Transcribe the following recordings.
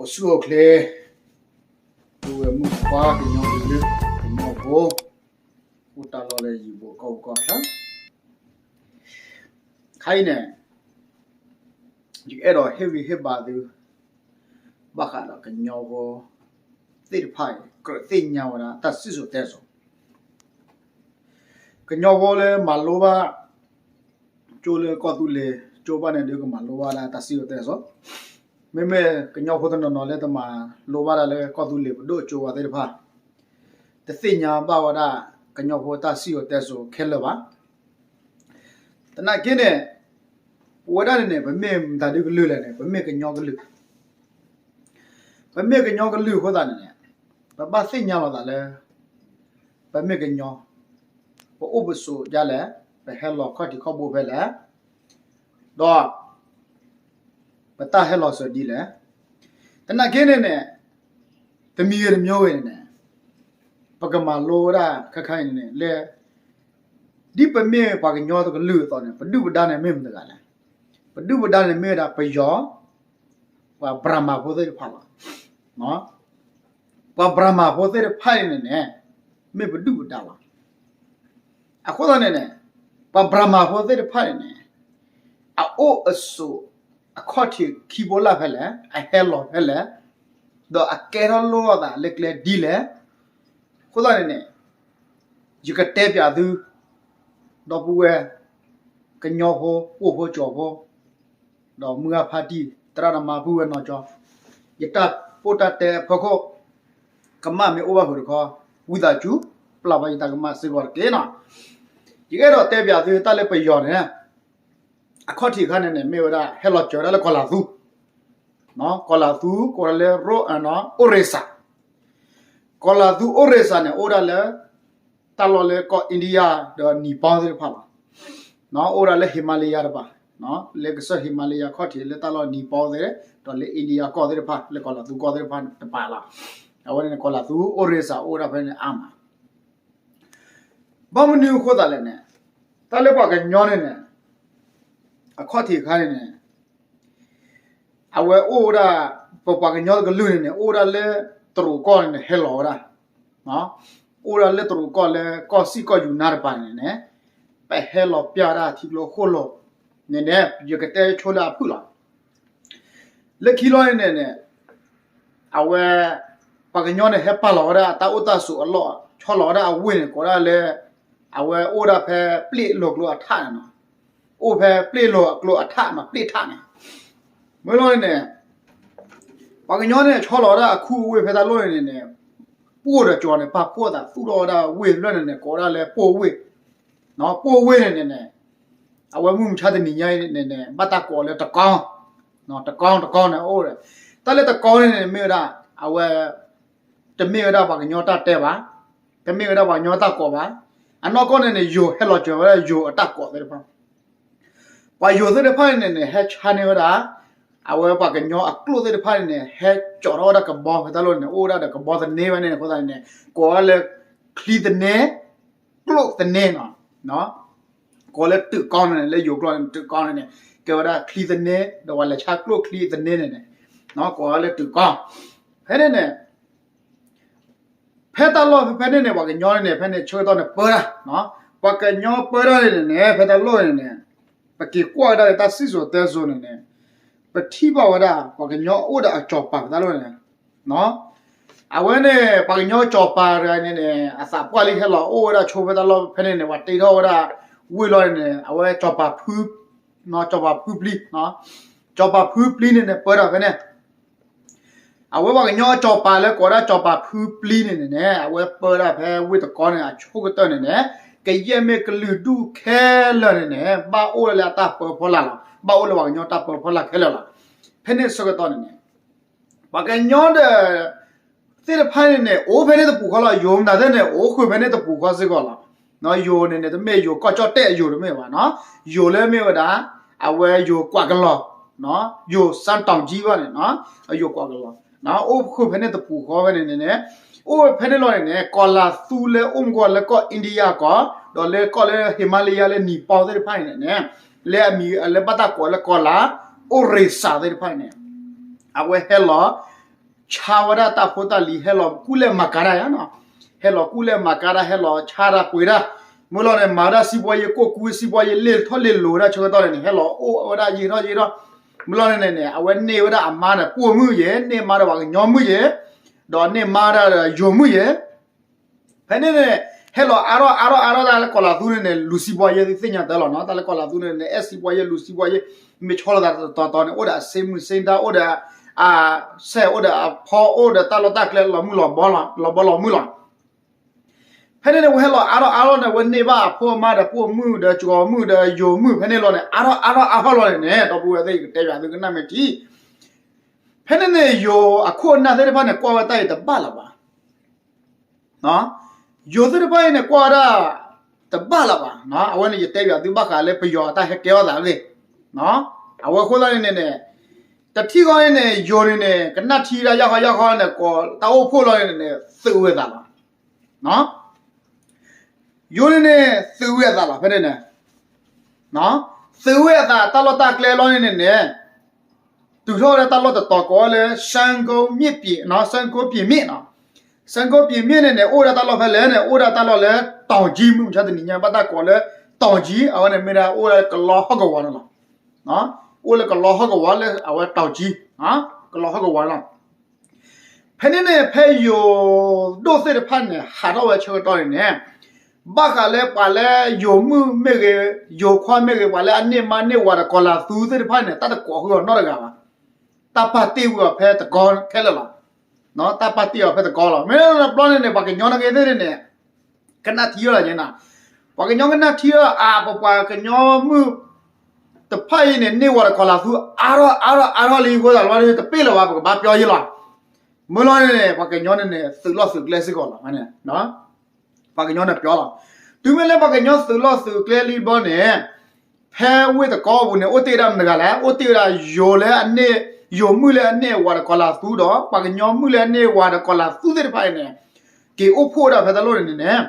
အိၣ်ဆူၣ်အိၣ်ချ့, ပုၢ်ဝဲၢ်မုၣ်ခွါကညီကလုာ် ကညီဖိ, အိၣ်တၢ်လီၢ်လၢယံၤဘိကီၢ်ပူၤကီၢ်ချၢ, ခဲအံၤန့ၣ် ယအဲၣ်ဒိးဟ့ၣ်ဂံၢ်ဟ့ၣ်ဘါသု ဘၣ်ဃးဒီးကညီဖိသ့ၣ်တဖၣ်အံၤ ကြၢးသ့ၣ်ညါဝဲဒၣ်တၢ်စံၣ်စိၤတဲစိၤ, ကညီဖိလၢမၤလိဘၣ် ကၠိလၢကီၢ်သူလ့ၤ ကၠိဘၣ်န့ၣ်ဒီး ကမၤလိဘၣ်ဒၣ်တၢ်စံၣ်စိၤတဲစိၤ, မ့မ့ၢ်ကညီဖိတနီၤနီၤလၢတမၤလိဘၣ်ဒၣ်လၢကီၢ်သူလ့ၤပဒိၣ်ကၠိဝဲသ့ၣ်တဖၣ် တသ့ၣ်ညါဘၣ်ဝဲဒၣ် ကညီဖိတၢ်စံၣ်စိၤတဲစိၤခဲလၢာ်ဘၣ်. သနာ်က့န့ၣ် ပဝဲဒၣ်န့ၣ်န့ၣ် ပမ့ၢ်မတၤဒုကလုာ်လဲၣ်န့ၣ် ပမ့ၢ်ကညီကလုာ်, ပမ့ၢ်ကညီကလုာ်အဃိသတးန့ၣ်န့ၣ် ပဘၣ်သ့ၣ်ညါလီၤသးလၢ ပမ့ၢ်ကညီ, ပအိၣ်ပဆိးဒ်လဲၣ်, ပဟဲလီၤခီၣ်ထံးခီၣ်ဘိဖဲလဲၣ်, ဒီး ပတၢ်ဟဲလီၤစၢၤဒ်လဲၣ်. သနာ်က့န့ၣ်န့ၣ် တမံၤဂ့ၤတမံၤဂ့ၤန့ၣ်န့ၣ် ပကမၤလိဝဲဒၣ်ခဲခါအံၤန့ၣ်န့ၣ် လၢ ဒ်ပမ့ၢ်ပှၤကညီတကလုာ်အသိးန့ၣ် ပဒုၣ်ပဒါန့ၣ်မ့ၢ်မတၤတဂၤလဲၣ်. ပဒုၣ်ပဒါန့ၣ်မ့ၢ်ဝဲဒၣ်ပယီၤ, ပှၤဘြၤမၤဖိသ့ၣ်တဖၣ်လီၤ. ပှၤဘြၤမၤဖိသ့ၣ်တဖၣ်အံၤန့ၣ်န့ၣ် မ့ၢ်ပဒုၣ်ပဒါလီၤ. အဃိသတးန့ၣ်န့ၣ် ပှၤဘြၤမၤဖိသ့ၣ်တဖၣ်န့ၣ်န့ၣ် အအိၣ်အဆိး အခီၣ်ထံးခံဘိလၢ်ဖဲလဲၣ်, အဟဲလီၤဖဲလဲၣ်, ဒီးအကဲထီၣ်လိၣ်လိာ်သးလၢကျဲဒ်လဲၣ်. အဃိသတးန့ၣ်န့ၣ် ယကတဲပၠးသု ဒီပုၢ်ဝဲၢ် ကညီဖိ ပိာ်ဖိကၠီၤဖိ ဒီးမုၢ်ဂၢ်ဖါတံၢ် သရၣ်သမါပုၢ်ဝဲၢ်နီၢ်ကၠီ, ယတၢ်ပိၢ်တၢ်တဲအဖီခိၣ် ကမၣ်မ့ၢ်အိၣ်ဘၣ်ဖုးတခီ ဝံသးစူၤ ပျၢ်ဘၣ်ယတၢ်ကမၣ်စ့ၢ်ကီးတက့ၢ်နီၤ. ယကအဲၣ်ဒိးတဲပၠးသုတၢ်လၢပယီၤန့ၣ် အခီၣ်ထံးအခါန့ၣ်န့ၣ် မ့ၢ်ဝဲဒၣ်ဟဲလီၤစၢၤဝဲဒၣ်လၢကီၤလၤသူ, ကီၤလၤသူကိးဝဲဒၣ်လၢ Orissa, ကီၤလၤသူ Orissa န့ၣ် အိၣ်ဝဲဒၣ်လၢ တၢ်လီၢ်လၢကီၢ် India ဒီး Nepal သ့ၣ်တဖၣ်လီၤ. အိၣ်ဝဲဒၣ်လၢ Himalaya တပၤ, လၢကစၢၢ် Himalaya ခီၣ်ထံးလၢတၢ်လီၢ် Nepal သ့ၣ် ဒီးလၢ India ကီၢ်သ့ၣ်တဖၣ် လၢကီၤလၤသူကီၢ်သ့ၣ်တဖၣ်တပၤလီၤ. အဝဲန့ၣ်န့ၣ် ကီၤလၤသူ Orissa အိၣ်ဝဲဒၣ်ဖဲန့ၣ်အါမး ဘၣ်မနုၤအဃိသတးလဲၣ်န့ၣ် တၢ်လၢပှၤကညီန့ၣ်န့ၣ် အခီၣ်ထံးအခါန့ၣ်န့ၣ် အဝဲအိၣ်ဝဲဒၣ် ပပှၤကညီတကလုာ်န့ၣ်န့ၣ် အိၣ်ဝဲဒၣ်လၢတရူးကီၢ်န့ၣ်န့ၣ် ဟဲလီၤဝဲဒၣ်, အိၣ်ဝဲဒၣ်လၢတရူးကီၢ်လၢကီၢ်စံၣ်ကီၢ်ယူၤနါတပၤန့ၣ်န့ၣ် ပဟဲလီၤပျၢ်ဝဲဒၣ်ထံကျိခိၣ်လိၤန့ၣ်န့ၣ် ယကတဲဆိလၢအဖုၣ်လီၤ. လၢခံလီၤန့ၣ်န့ၣ် အဝဲ ပှၤကညီန့ၣ် ဟဲပာ်လီၤဝဲဒၣ်တၢ်အိၣ်တၢ်ဆိးအလီၢ် ဆီလီၤဝဲဒၣ်အဝ့ၢ်န့ၣ် ကိးဒၣ်လၢ အဝဲအိၣ်ဒၣ်ဖဲပျ့ၢ်လိာ်ကျိအထးန့ၣ်နီၤ, အိၣ်ဖဲပျ့ၢ်လိာ်အကျိအထးနီၤ ပျ့ၢ်ထးန့ၣ်, မ့ၢ်လီၤန့ၣ် ပှၤကညီန့ၣ် ဆီလီၤဝဲဒၣ်အခူအဝ့ၢ်ဖဲတၢ်လီၢ်န့ၣ်န့ၣ် ပှိၢ်ဒီးကၠီၤန့ၣ် ပာ်ဖှိၣ်အသးသူၣ်ထီၣ်ဝဲဒၣ်ဝ့ၢ်ဖျၢၣ်န့ၣ်န့ၣ် ကိးဒၣ်လၢပှိၢ်ဝ့ၢ်, ပှိၢ်ဝ့ၢ်န့ၣ်န့ၣ်န့ၣ် အဝဲမုၢ်မဆါတနံၤညါအံၤန့ၣ်န့ၣ် ဘၣ်တၢ်ကိးလၢတကီ, တကီတကီန့ၣ်အိၣ်ဒီး တၢ်လၢတကီန့ၣ်န့ၣ် မ့ၢ်ဝဲဒၣ် အဝဲ တမ့ၢ်ဝဲဒၣ်ပှၤကညီတၢ်တဲဘၣ်, တမ့ၢ်ဝဲဒၣ်ပှၤကညီတၢ်ကိးဘၣ်, အနီၢ်ကီၢ်န့ၣ်န့ၣ် ယိၤဟဲလီၤစၢၤဝဲဒၣ်ယိၤအတၢ်ကိးသ့ၣ်တဖၣ် ပှၤယိၤသ့ၣ်တဖၣ်န့ၣ်န့ၣ် ဟဲဆါန့ၢ်ဝဲဒၣ် အဝဲပှၤကညီအကျိာ်သ့ၣ်တဖၣ်န့ၣ်န့ၣ် ဟဲကၠီၤထီၣ်ဝဲဒၣ်ကဘီဖဲတၢ်လီၢ်န့ၣ် အိၣ်ဝဲဒၣ်ဒီးကဘီသန့ဖဲန့ၣ်အဃိသတးန့ၣ် ကိးဝဲလၢ ချံသန့, ကျိာ်သန့နီၤ, ကိးလၢတုးကီန့ၣ် လၢယိၤကျိာ်န့ၣ် တုးကီန့ၣ်န့ၣ် ကဲဝဲဒၣ်ချံသန့ ဒီးပှၤလဲၤဆါကျိာ်ချံသန့န့ၣ်န့ၣ် ကိးဝဲလၢတုးကီ, ဖဲန့ၣ်န့ၣ် ဖဲတၢ်လီၢ်ဖဲဖဲန့ၣ်န့ၣ် ပှၤကညီန့ၣ်န့ၣ် ဖဲန့ၣ်ဆၢကတီၢ်န့ၣ်ပၢတၢ်, ပှၤကညီပၢတၢ်န့ၣ်န့ၣ် ဖဲတၢ်လီၢ်န့ၣ်န့ၣ် ပက့ၤကွၢ်ဝဲဒၣ်လၢတၢ်စံၣ်စိၤတဲစိၤန့ၣ်န့ၣ် ပထံၣ်ဘၣ်ဝဲဒၣ် ပှၤကညီအိၣ်ဒီးအစီၤပၤဖဲတၢ်လီၢ်န့ၣ် အဝဲန့ၣ် ပှၤကညီစီၤပၤတဂၤန့ၣ်န့ၣ် အသးပှၢ်လံဟဲလီၤအိၣ်ဝဲဒၣ်ဆိဖဲတၢ်လီၢ်ဖဲန့ၣ်န့ၣ် ပှၤတ့ထီၣ်ဝဲဒၣ် ဝ့ၢ်လီၤန့ၣ်န့ၣ် အဝဲစီၤပၤဖု စီၤပၤဖုပျံၤ, စီၤပၤဖုပျံၤန့ၣ်န့ၣ် ပၢတၢ်ဖဲန့ၣ် အဝဲပှၤကညီစီၤပၤလၢကိးဒၣ်စီၤပၤဖုပျံၤန့ၣ်န့ၣ်န့ၣ် အဝဲပၢဒၣ်ဖဲဝ့ၢ်တကီန့ၣ် အဆိကတၢၢ်န့ၣ်န့ၣ် ကယဲၢ်မ့ၢ်ကလုာ်ဒူၣ်ခဲလၢာ်န့ၣ်န့ၣ် ဘၣ်အိၣ်လၢအတၢ်ပၢဖီလာ်လီၤ. ဘၣ်အိၣ်လၢပှၤကညီတၢ်ပၢဖီလာ်ခဲလၢာ်လီၤ. ဖဲန့ၣ်ဆၢကတီၢ်န့ၣ်န့ၣ် ပှၤကညီဒီး သ့ၣ်တဖၣ်န့ၣ်န့ၣ် အိၣ်ဖဲန့ၣ်တပူၤဃီလီၤ. ယိၤမတၤသ့ၣ်န့ၣ် အိၣ်ဃုာ်ဖဲန့ၣ်တပူၤဃီစ့ၢ်ကီးလီၤ. ယိၤန့ၣ်န့ၣ် တမ့ၢ်ယိၤကီၢ်ကၠီၣ်တဲၣ်အယိၤတမ့ၢ်ဘၣ်နီၤ. ယိၤလၢမ့ၢ်ဝဲဒၣ် အဝဲယိၤကွးကလီၤ, ယိၤစၣ်တီၣ်ကၠံဘၣ်န့ၣ် ယိၤကွးကလီၤ အိၣ်ဃုာ်ဖဲန့ၣ်တပူၤဃီဖဲန့ၣ်န့ၣ်န့ၣ် အိၣ်ဖဲန့ၣ်လီၤန့ၣ်န့ၣ် ကီၤလၤသူလၢအိၣ်မူကီၢ်လၢကီၢ် India ကီၢ် ဒီးလၢကီၢ်လၢ Himalaya လၢ Nepal သ့ၣ်တဖၣ်န့ၣ်န့ၣ် လၢအမံၤလၢဘၣ်တၢ်ကိးလၢကီၤလၤ Orissa သ့ၣ်တဖၣ်န့ၣ် အဝဲဟဲလီၤ ဆါဝဲဒၣ်တၢ်ဖိတၢ်လံၤ ဟဲလီၤကူၣ်လဲၢ်မၤကၤတၢ်ယါနီၤ, ဟဲလီၤကူၣ်လဲၢ်မၤကၤတၢ် ဟဲလီၤဆါတၢ်ပှ့ၤတၢ်, မုၢ်လီၤန့ၣ် မၤဝဲဒၣ်စံးဘီယ့ကိၣ်ကူ စံးဘီယ့လ့ၣ်ထီၣ်လ့ၣ်လီၤဝဲဒၣ်ဆၢကတီၢ်န့ၣ်န့ၣ် ဟဲလီၤအိၣ်ဝဲဒၣ်ယံာ်ထီၣ်ယံာ်ထီၣ်, မုၢ်လီၤန့ၣ်န့ၣ် အဝဲန့ၢ်ဝဲဒၣ်အမါဒီးပိာ်မုၣ်ယဲ, န့ၢ်မါဒီးပှၤကညီမုၣ်ယဲ, ဒီးန့ၢ်မါဒၣ်ဒီးယိၤမုၣ်ယဲ ဖဲန့ၣ်န့ၣ် ဟဲလီၤအါထီၣ်အါထီၣ်အါထီၣ် တၢ်လၢကီၤလၤသူန့ၣ်န့ၣ် လူၤစံးဘီယ့ သုသ့ၣ်ညါတၢ်လီၤနီၤ, တၢ်လၢကီၤလၤသူန့ၣ်န့ၣ် အဲၣ်စံးဘီယ့ လူၤစံးဘီယ့, မ့ၢ်ဆီလိာ်သးတတီၤတီၤန့ၣ် အိၣ်ဒီးအစ့မုၢ်စ့ဒါ အိၣ်ဒီးအဆဲး အိၣ်ဒီးအဖီ အိၣ်ဒီးတၢ်လီၢ်တၢ်ကျဲလီၤမုၢ်လီၤဘီလီၤမုၢ်လီၤ. ဖဲန့ၣ်န့ၣ် ဝဲဟဲလီၤအါထီၣ်အါထီၣ်န့ၣ် ဝဲန့ၢ်ဘၣ်အဖိအမါဒီးပိာ်မုၣ်ဒီးစှီၤမုၣ်ဒီးယိၤမုၣ် ဖဲန့ၣ်လီၤန့ၣ် အါထီၣ်အါထီၣ်အါထီၣ်လီၤန့ၣ်န့ၣ် ဒီပုၢ်ဝဲၢ်သ့ၣ် ယကတဲယွၤသုကနၣ်မ့ၢ်ထံ ဖဲန့ၣ်န့ၣ် ယိၤအခိၣ်အနၢ်သ့ၣ်တဖၣ်န့ၣ် ကွၢ်ဝဲတၢ်အံၤတဘၣ်လၢၤဘၣ်. ယိၤသ့ၣ်တဖၣ်အံၤန့ၣ် ကွၢ်ဝဲဒၣ်တဘၣ်လၢၤဘၣ်. အဝဲန့ၣ်ယတဲယွၤသုဘၣ်ဃးလၢပယီၤအတၢ်ဟဲကဲထီၣ်သးအဂ့ၢ်. အဝဲအဃိသတးန့ၣ်န့ၣ် တထံၣ်ဃီန့ၣ်န့ၣ် ယိၤန့ၣ်န့ၣ် ကနၣ်ထံဒၣ်ယၢ်ဃီယၢ်ဃီန့ၣ် ကိးတၢ်အိၣ်ဖှိၣ်လီၤန့ၣ်န့ၣ် သုးဝဲသးလီၤ. ယိၤန့ၣ်န့ၣ် သုးဝဲအသးလီၤ ဖဲန့ၣ်န့ၣ် သုးဝဲအသးတၢ်လီၢ်တၢ်ကျဲလီၤန့ၣ်န့ၣ်န့ၣ် တုၤထီၣ်ဝဲဒၣ်တၢ်လီၢ်တတီၤကိးဝဲလၢ ရှမ်းကုန်းမြစ်ပြင် နီၤ, ရှမ်းကုန်းပြင်မြစ်နီၤ, ရှမ်းကုန်းပြင်မြစ်န့ၣ်န့ၣ် အိၣ်ဝဲဒၣ်တၢ်လီၢ်ဖဲလဲၣ်န့ၣ် အိၣ်ဝဲဒၣ်တၢ်လီၢ်လၢ တောင်ကြီး မုၢ်မဆါတနံၤညါ ဘၣ်တၢ်ကိးလၢ တောင်ကြီး အဝဲန့ၣ်မ့ၢ်ဒၣ်အိၣ်ဝဲဒၣ်ကလီဟီၣ်ကဝီၤန့ၣ်လီၤ. အိၣ်လၢကလီဟီၣ်ကဝီၤလၢအဝဲ တောင်ကြီး ကလီဟီၣ်ကဝီၤန့ၣ်လီၤ. ဖဲန့ၣ်န့ၣ် ဖဲယိၤဒိၣ်သ့ၣ်တဖၣ်န့ၣ် ဟးထီၣ်ဝဲဆၢကတီၢ်န့ၣ်န့ၣ် ဘၣ်ဃးလၢပှၤလၢယိၤမုၣ်မ့ၢ်ဂ့ၤ, ယိၤခွါမ့ၢ်ဂ့ၤ, ပှၤလၢအန့ၢ်မါန့ၢ်ဝၤဒီးကီၤလၤသူသ့ၣ်တဖၣ်န့ၣ် တၢ်တကိးဃုာ်အီၤနီတဂၤဘၣ်. တၢ်ပာ်တ့ၢ်ဝဲအီၤဖဲတကီခဲလၢာ်လီၤ. တၢ်ပာ်တ့ၢ်အီၤဖဲတကီလီၤ. မ့ၢ်တဘျီန့ၣ်န့ၣ် ပှၤကညီနဂ့ၤသ့ၣ်န့ၣ်န့ၣ် ကနၣ်ထံလီၤယဲနၤ, ပှၤကညီကနၣ်ထံလီၤ အါ ပပှၤကညီမုၣ်တဖၣ်အံၤန့ၣ် န့ၢ်ဝၤဒီးကီၤလၤသူ အါထီၣ်အါထီၣ်အါထီၣ်လံအဃိသတး တဘ့ၣ်လၢၤဘၣ် ပကဘၣ်ပျီယဲလီၤ. မုၢ်လီၤန့ၣ်န့ၣ် ပှၤကညီန့ၣ်န့ၣ် သုးလီၢ်သုးကျဲစ့ၢ်ကီးလီၤ. ပှၤကညီန့ၣ်ပျီလီၤ. တုၤမ့ၢ်လၢပှၤကညီသုးလီၢ်သုးကျဲလံတဘျီန့ၣ် ဖဲဝ့ၢ်တကီပူၤန့ၣ် အိၣ်တ့ၢ်ဝဲဒၣ်မတၤတဂၤလဲၣ်, အိၣ်တ့ၢ်ဝဲဒၣ်ယိၤလၢအန့ၢ်, ယိၤမုၣ်လၢအန့ၢ်ဝၤဒီးကီၤလၤသူဒီး ပှၤကညီမုၣ်လၢအန့ၢ်ဝၤဒီးကီၤလၤသူသ့ၣ်တဖၣ်အံၤန့ၣ် က့ၤအိၣ်ဖှိၣ်ဝဲဒၣ်ဖဲတၢ်လီၢ်န့ၣ်န့ၣ်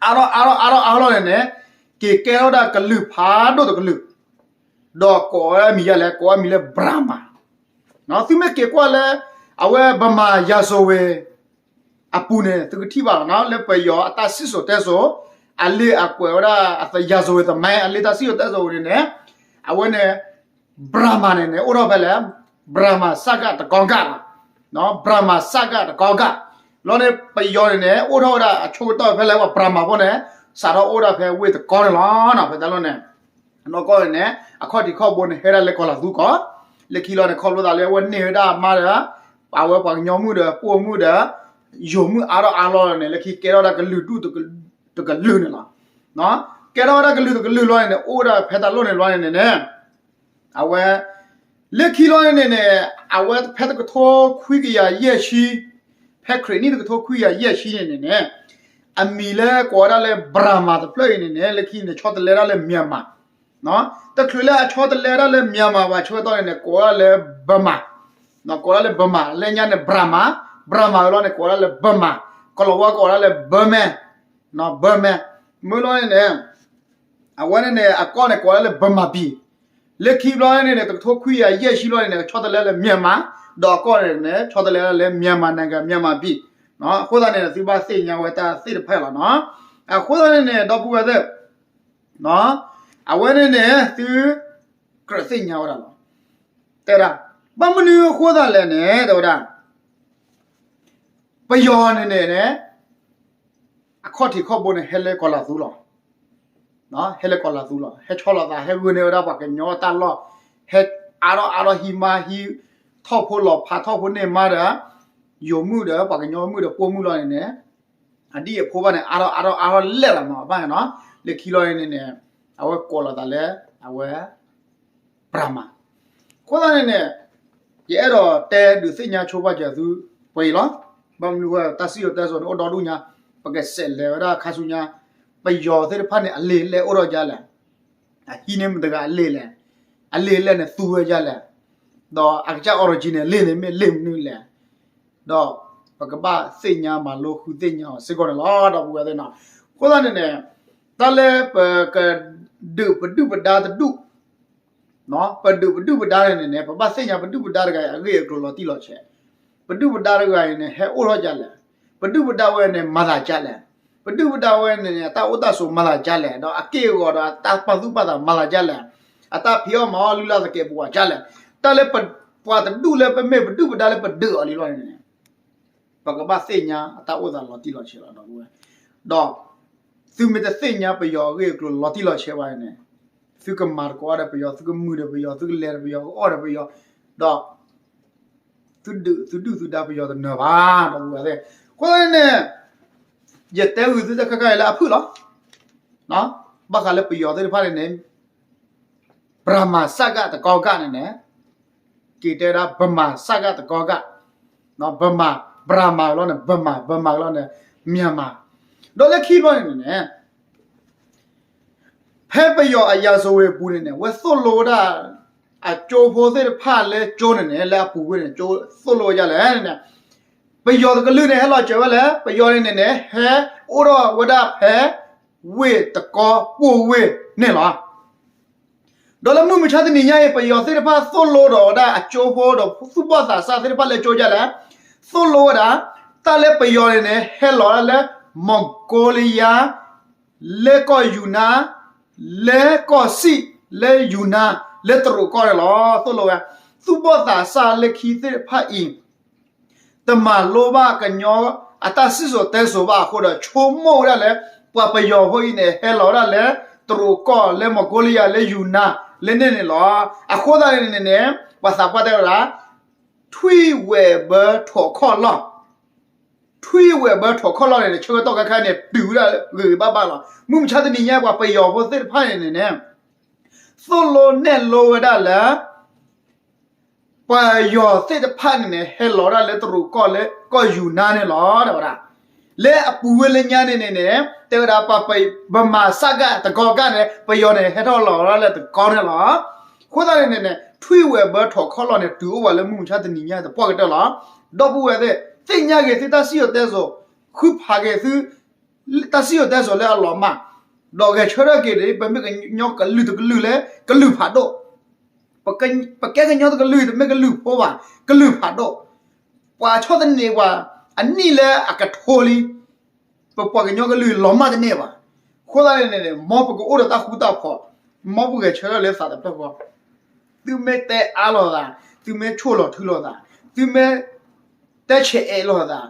အါထီၣ်အါထီၣ်အါထီၣ်အါထီၣ်န့ၣ်န့ၣ် က့ၤကဲထီၣ်ဝဲဒၣ်ကလုာ်ဖးဒိၣ်တကလုာ်, ဒီးကိးဝဲအမံၤဒ်လဲၣ်, ကိးဝဲအမံၤလၢ Brahmin. သုမ့ၢ်က့ၤကွၢ်လၢ အဝဲ ဗမာရာဇဝင် အပူၤန့ၣ် သုကထံၣ်ဘၣ်လီၤနီၤ, လၢပယီၤအတၢ်စံၣ်စိၤတဲစိၤ အလံာ်အကွဲးဝဲဒၣ် ရာဇဝင်သမိုင်း အလံာ်တၢ်စံၣ်စိၤတဲစိၤန့ၣ်န့ၣ် အဝဲန့ၣ် Brahmin န့ၣ်န့ၣ် အိၣ်ထီၣ်ဖဲလဲၣ်, Brahmin စက တကီကၢ်လီၤ. Brahmin စက တကီကၢ် လီၤန့ၣ် ပယီၤန့ၣ်န့ၣ် အိၣ်ထီၣ်ဝဲဒၣ်အဆိကတၢၢ်ဖဲလဲၣ် ပှၤ Brahmin ဖိန့ၣ် စးထီၣ်အိၣ်ဒၣ်ဖဲဝ့ၢ်တကီန့ၣ်လီၤ. ဖဲတၢ်လီၢ်န့ၣ် အနီၢ်ကီၢ်န့ၣ်န့ၣ် အခီၣ်ထံးခီၣ်ဘိန့ၣ် ဟဲဒၣ်လၢကီၤလၤသူကီၢ်, လၢခံလီၤန့ၣ် ခီဖျိသးလၢအဝဲန့ၢ်ဝဲဒၣ်မါဒီး အဝဲပှၤကညီမုၣ်ဒီး ပိာ်မုၣ်ဒီး ယိၤမုၣ်အါထီၣ်အါထီၣ်လီၤန့ၣ် လၢခံကဲထီၣ်ဝဲဒၣ်ကလုာ်ဒူၣ်တကလုာ်န့ၣ်လီၤ. ကဲထီၣ်ဝဲဒၣ်ကလုာ်တကလုာ်လီၤန့ၣ်န့ၣ် အိၣ်ဒၣ်ဖဲတၢ်လီၢ်န့ၣ်လီၤန့ၣ်န့ၣ် အဝဲ လၢခံလီၤန့ၣ်န့ၣ် အဝဲဖဲတကထိခွံကယၤယဲၢ်ဆံ, ဖဲခရံာ်နံၣ်တကထိခွံကယၤယဲၢ်ဆံန့ၣ်န့ၣ်န့ၣ် အမံၤလၢကိးဝဲဒၣ်လၢ Brahmin တဖျၢၣ်အံၤန့ၣ်န့ၣ် လၢခံန့ၣ် ဆီတလဲဒၣ်လၢ Myanmar တချုးလၢအဆီတလဲဒၣ်လၢ Myanmar ဘၣ်ဆၢကတီၢ်န့ၣ်န့ၣ် ကိးဝဲဒၣ်လၢ Burma, ကိးဝဲဒၣ်လၢ Burma လၢညါန့ၣ် Brahmin, Brahmin ဝဲလီၤန့ၣ် ကိးဝဲဒၣ်လၢ Burma, ကီၢ်လီၤဝါကိးဝဲဒၣ်လၢ Burman, Burman မုၢ်လီၤန့ၣ်န့ၣ် အဝဲန့ၣ်န့ၣ် အကီၢ်န့ၣ် ကိးဝဲဒၣ်လၢ ဗမာပြည်, လၢခံဘျီန့ၣ်န့ၣ် တကထိခွံကယၤယဲၢ်ဆံဘျီန့ၣ်န့ၣ် ဆီတလဲလၢ Myanmar, ဒီးအကီၢ်န့ၣ်န့ၣ် ဆီတလဲလၢ မြန်မာနိုင်ငံ ဗမာပြည်, အဃိသတးန့ၣ် သုဘၣ်သ့ၣ်ညါဝဲတၢ်သ့ၣ်တဖၣ်လီၤနီၤ. အဃိသတးန့ၣ်န့ၣ် ဒီပုၢ်ဝဲၢ်သ့ၣ် အဝဲန့ၣ်န့ၣ် သုကြၢးသ့ၣ်ညါဝဲဒၣ်လီၤ. တဲဒၣ် ဘၣ်မနုၤအဃိသတးလဲၣ်န့ၣ် တဲဝဲဒၣ် ပယီၤန့ၣ်န့ၣ် အခီၣ်ထံးခီၣ်ဘိန့ၣ် ဟဲလၢကီၤလၤသူလီၤ. ဟဲလၢကီၤလၤသူလီၤ. ဟဲဆီလီၤသး ဟဲဂုာ်န့ၢ်ဝဲဒၣ်ပှၤကညီတၢ်လီၢ်, ဟဲအါထီၣ်အါထီၣ်ဟံးမါဟံးထီၣ်ဖိလီၤဖးထီၣ်ဖိန့ၢ်မါဒီး ယိၤမုၣ်ဒီးပှၤကညီမုၣ်ဒီးပိာ်မုၣ်လီၤန့ၣ်န့ၣ် အဒံၣ်အဖိဘၣ်န့ၣ် အါထီၣ်အါထီၣ်အါထီၣ်လဲၣ်လီၤမး ဘၣ်န့ၣ်နီၤ. လၢခံလီၤန့ၣ်န့ၣ် အဝဲကိးလီၤသးလၢ အဝဲ ပြၢ်မၤ အဃိသတးန့ၣ်န့ၣ် ယအဲၣ်ဒိးတဲဒုးသ့ၣ်ညါဆိပာ်စၢၤသုပှဲၤအံၤလီၤ. ဘၣ်မနုၤဃိ တၢ်စံၣ်စိၤတဲစိၤန့ၣ် အိၣ်ဒီဒူၣ်ညါ, ပကစးလဲၤဝဲဒၣ်ခါဆူညါ, ပယီၤသ့ၣ်တဖၣ်န့ၣ် အလံာ်လဲၢ်အိၣ်ထီၣ်ဒ်လဲၣ်, အဟံးန့ၢ်မတၤတဂၤအလံာ်လဲၢ်, အလံာ်လဲၢ်န့ၣ်သူဝဲဒ်လဲၣ်, ဒီးအကစၢ် origin န့ၣ် လံာ်န့ၣ်မ့ၢ်လံာ်မနုၤလဲၣ်, ဒီးပကဘၣ်သ့ၣ်ညါမၤလိဃုသ့ၣ်ညါအီၤစ့ၢ်ကီးန့ၣ်လီၤ ဒီပုၢ်ဝဲၢ်သ့ၣ်နီၤ. အဃိသတးန့ၣ်န့ၣ် တၢ်လၢပကဒုးပဒုၣ်ပဒါတဒူၣ် ပဒုးပဒုၣ်ပဒါန့ၣ်န့ၣ် ပဘၣ်သ့ၣ်ညါပဒုၣ်ပဒါတဂၤအံၤ အဂ့ၢ်အကျိၤလီၤတံၢ်လီၤဆဲး. ပဒုၣ်ပဒါတဂၤအံၤန့ၣ် ဟဲအိၣ်ထီၣ်ဒ်လဲၣ်, ပဒုၣ်ပဒါဝဲန့ၣ် မၤသးဒ်လဲၣ်, ပဒုၣ်ပဒါဝဲန့ၣ် အတၢ်အိၣ်တၢ်ဆိးမၤသးဒ်လဲၣ်, ဒီးအက့ၢ်အဂီၤဒီးအတၢ်ပာ်သူၣ်ပာ်သးမၤသးဒ်လဲၣ်, အတၢ်ဖံးအီၣ်မၤအီၣ်လုၢ်လၢ်သကဲးပဝးဒ်လဲၣ်, တၢ်လၢပှၤတဒူၣ်လၢပမ့ၢ်ပဒုၣ်ပဒါလၢပဒုးအီၤလံလီၤန့ၣ် ပကဘၣ်သ့ၣ်ညါအတၢ်အိၣ်သးလီၤတံၢ်လီၤဆဲးလီၤ ဒီပုၢ်ဝဲၢ်, ဒီးသုမ့ၢ်တသ့ၣ်ညါပယီၤအဂ့ၢ်အကျိၤလီၤတံၢ်လီၤဆဲးဘၣ်န့ၣ်, သုကမၤသကိးဒီးပယီၤ, သုကမုာ်ဒီးပယီၤ, သုကလဲၤဒီးပယီၤ, သုကအီၣ်ဒီးပယီၤ, ဒီး သုဒုးသုဒုၣ်သုဒါပယီၤတနၢၤဘၣ် ဒီပုၢ်ဝဲၢ်သ့ၣ်, အဃိသတးန့ၣ်န့ၣ် ယတဲဂုာ်သုတခါခါအံၤလၢအဖုၣ်လီၤ. ဘၣ်ဃးလၢပယီၤသ့ၣ်တဖၣ်န့ၣ်န့ၣ် ပြၢမၤစၢ်ဂၢ်တကီကၢ်န့ၣ်န့ၣ်, က့ၤတဲဝဲဒၣ် ဗမာစကတကီကၢ်, ဗမာ, ပြၢမၤလီၤန့ၣ် ဗမာ, ဗမာလီၤန့ၣ် မြန်မာ, ဒီးလၢခံဘျီန့ၣ်န့ၣ်န့ၣ် ဖဲပယီၤအရာဇဝင်ပူၤန့ၣ်န့ၣ် ဝဲသိၣ်လိဝဲဒၣ် အကၠိဖိသ့ၣ်တဖၣ်လၢကၠိန့ၣ်န့ၣ် လၢအပူၤကွံာ်န့ၣ် ကၠိသိၣ်လိဝဲဒ်လဲၣ်န့ၣ်န့ၣ်, ပယီၤတကလုာ်န့ၣ် ဟဲလီၤစၢၤဝဲလဲၣ်, ပယီၤန့ၣ်န့ၣ်န့ၣ် ဟဲအိၣ်ထီၣ်ဝဲဒၣ်ဖဲ ဝ့ၢ်တကီပိၢ်ဝ့ၢ်န့ၣ်လီၤ. ဒီးလၢမုၢ်မဆါတနံၤညါအံၤ ပယီၤသ့ၣ်တဖၣ်သိၣ်လိဒီးဝဲဒၣ်အကၠိဖိဒီးသူၣ်ဘီၣ်သးစၢ်သ့ၣ်တဖၣ်လၢကၠိဒ်လဲၣ်, သိၣ်လိဝဲဒၣ် တၢ်လၢပယီၤန့ၣ်န့ၣ် ဟဲလီၤဒၣ်လၢ မီၣ်ကိလံယါ, လၢကီၢ်ယူၤနါ, လၢကီၢ်စံၣ်, လၢယူၤနါ, လၢတရူးကီၢ်န့ၣ်လီၤ. သိၣ်လိဝဲ သူၣ်ဘီၣ်သးစၢ်လၢခံသ့ၣ်တဖၣ်အံၤ တမၤလိဘၣ်ကညီအတၢ်စံၣ်စိၤတဲစိၤဘၣ်အဃိဒီး ဆိကမိၣ်ဝဲဒၣ်လၢ ပှၤပယီၤဖိအံၤန့ၣ် ဟဲလီၤဝဲဒၣ်လၢ တရူးကီၢ်, လၢမီၣ်ကိလံယါ, လၢယူၤနါ, လၢန့ၣ်န့ၣ်လီၤ. အဃိသတးန့ၣ်န့ၣ်န့ၣ် ပှၤသးပှၢ်တဲဝဲဒၣ် ထွံၣ်ဝဲၢ်ဘၢထိးခီၣ်လီၢ်, ထွံၣ်ဝဲၢ်ဘၢထိးခီၣ်လီၢ်န့ၣ်န့ၣ် ဆၢကတီၢ်ခဲခါန့ၣ် တုၤဝဲဒၣ်ဂ့ၤဂ့ၤဘၣ်ဘၣ်လီၤ. မုၢ်မဆါတနံၤညါ ပှၤပယီၤဖိသ့ၣ်တဖၣ်န့ၣ်န့ၣ်န့ၣ် သိၣ်လိနဲၣ်လိဝဲဒၣ်လၢ ပယီၤသ့ၣ်တဖၣ်န့ၣ်န့ၣ် ဟဲလီၤဝဲဒၣ်လၢတရူးကီၢ်လၢကီၢ်ယူၤနါန့ၣ်လီၤ တဲဝဲဒၣ်. လၢအပူၤဝဲလၢညါန့ၣ်န့ၣ်န့ၣ် တဲဝဲဒၣ် ပှၤပ, ဗမာစကတကီကၢ်န့ၣ် ပယီၤန့ၣ် ဟဲထီၣ်လီၤဝဲဒၣ်လၢတကီန့ၣ်လီၤ. အဃိသတးန့ၣ်န့ၣ်န့ၣ် ထွံၣ်ဝဲၢ်ဘၢထိးခီၣ်လီၢ်န့ၣ် တုၤအိၣ်ဝဲလၢမုၢ်မဆါတနံၤညါတပှၢ်ကတၢၢ်လီၤ. ဒီပုၢ်ဝဲၢ်သ့ၣ်, သ့ၣ်ညါက့ၤသုတၢ်စံၣ်စိၤတဲစိၤ, ဃုဖးက့ၤသု တၢ်စံၣ်စိၤတဲစိၤလၢအလီၤမၢ်, ဒီးဂဲၤဆၢထၢၣ်က့ၤဒီး ပမ့ၢ်ကညီကလုာ်တကလုာ်လၢကလုာ်ဖးဒိၣ်, ပကဲကညီတကလုာ်တမ့ၢ်ကလုာ်ဖိဘၣ်, ကလုာ်ဖးဒိၣ်, ပှၤဆီၣ်သနံးပှၤ အနံၣ်လၢအကထိလံ, ပပှၤကညီကလုာ်လီၤမၢ်တန့ၢ်ဘၣ်. အဃိသတးန့ၣ်န့ၣ် မ်ပကအိၣ်ဒီးတၢ်ဃူတၢ်ဖိး, မ်ပဂဲၤဆၢထၢၣ်လၢသးတဖျၢၣ်ဃီ, သုမ့ၢ်တဲအါလိာ်သး, သုမ့ၢ်ဆိၣ်လီၤထုလိာ်သး, သုမ့ၢ် တဲဆဲးအဲးလိာ်သး,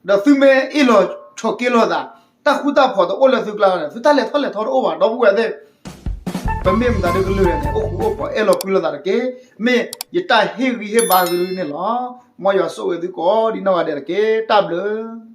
ဒီးသုမ့ၢ်အ့ၣ်လိာ်ဆိးက့လိာ်သး, တၢ်ဃူတၢ်ဖိးတအိၣ်လၢသုကျါန့ၣ် သုတၢ်လဲၤထီၣ်လဲၤထီတအိၣ်ဘၣ် ဒီပုၢ်ဝဲၢ်သ့ၣ်, ပမ့ၢ်မတၤဒုကလုာ်န့ၣ် အိၣ်ဃူအိၣ်ဖိးအဲၣ်လီၤကွံလိာ်သးတက့ၢ်. မ့ၢ်ယတၢ်ဟ့ၣ်ဂံၢ်ဟ့ၣ်ဘါသုန့ၣ်လီၤ. မ်ယွၤဆိၣ်ဂ့ၤသုကိးဒံးနီၢ်ဂၤဒဲးတက့ၢ်. တၢ်ဘျုး